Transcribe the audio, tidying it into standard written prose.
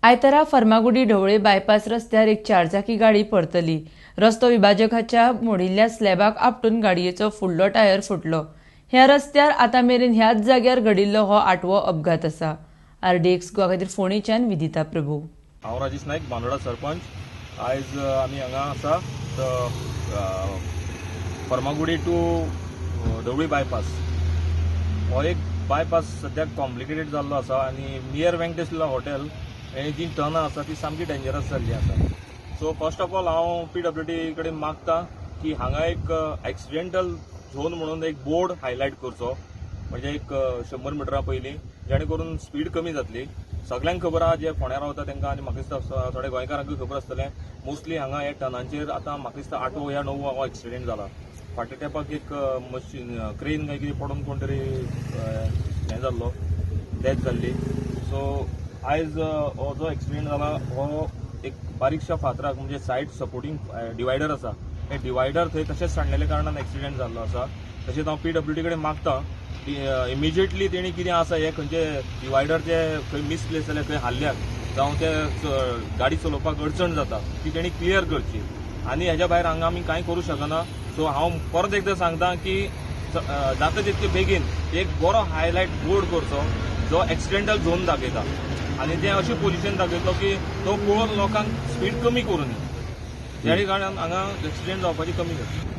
आयतारा फर्मागुडी ढवळे बायपास रस्त्यार एक चारचाकी गाडी परतली. रस्तो विभाजकाच्या मोडिल्ल्या स्लॅबाक आपटून गाडयेचो फुडलो टायर फुटलो. ह्या रस्त्यार आतां मेरेन ह्याच जाग्यार घडिल्लो हो आठवो अपघात आसा. आरडीएक्स गोवा खातीर फोंडेच्यान विदिता प्रभू. हांव राजेश नायक, बांदोडा सरपंच. आयज आमी हांगा आसा फर्मागुडी टू ढवळी बायपास. हो एक बायपास सद्याक कॉम्प्लिकेटेड जाल्लो आसा आनी नियर व्यंकटेश लीला हॉटेल हे जी टर्नां आसा ती सामकी डेंजरस जाल्ली आसा. सो फर्स्ट ऑफ ऑल हांव पीडब्ल्यूडी कडेन मागता की हांगा एक एक्सिडेंटल झोन म्हणून एक बोर्ड हायलायट करचो, म्हणजे एक 100 मिटरां पयलीं, जेणे करून स्पीड कमी जातली. सगल्यांक खबर आहा जे फोंड्या रावता तांकां आनी म्हाका दिसता थोड्या गोंयकारांकूय खबर आसतलें. मोस्टली हांगा ह्या टर्नांचेर आतां म्हाका दिसता आठवो या णवो हो एक्सिडेंट जाला. फाटल्या तेंपाक एक मशीन क्रेन काय कितें पडून कोण तरी हें जाल्लो, डेथ जाल्ली. सो आयज हो जो एक्सिडेंट जाला हो एक बारीकशा फातराक, म्हणजे सायड सपोर्टींग डिवायडर आसा, हे डिवायडर थंय तशेंच सांडलेल्या कारणान एक्सिडेंट जाल्लो आसा. तशेंच हांव पीडब्ल्यूडी कडेन मागता की इमिजिएटली तेणी कितें आसा हे खंयचे डिवायडर जे खंय मिसप्लेस जाल्या, खंय हाल्ल्यात जावं ते गाडी चलोवपाक अडचण जाता, ती तेणी क्लियर करची. आनी हेज्या भायर हांगा आमी कांय करूं शकना. सो हांव परत एकदां सांगता की जाता तितके बेगीन एक बरो हायलायट बोर्ड करचो जो एक्सिडेंटल झोन दाखयता आनी ते अशें पोजिशन दाखयतलो की तो पळोवन लोकांक स्पीड कमी करूं न्ही, ज्या कारणान हांगा एक्सिडेंट जावपाची कमी जातली.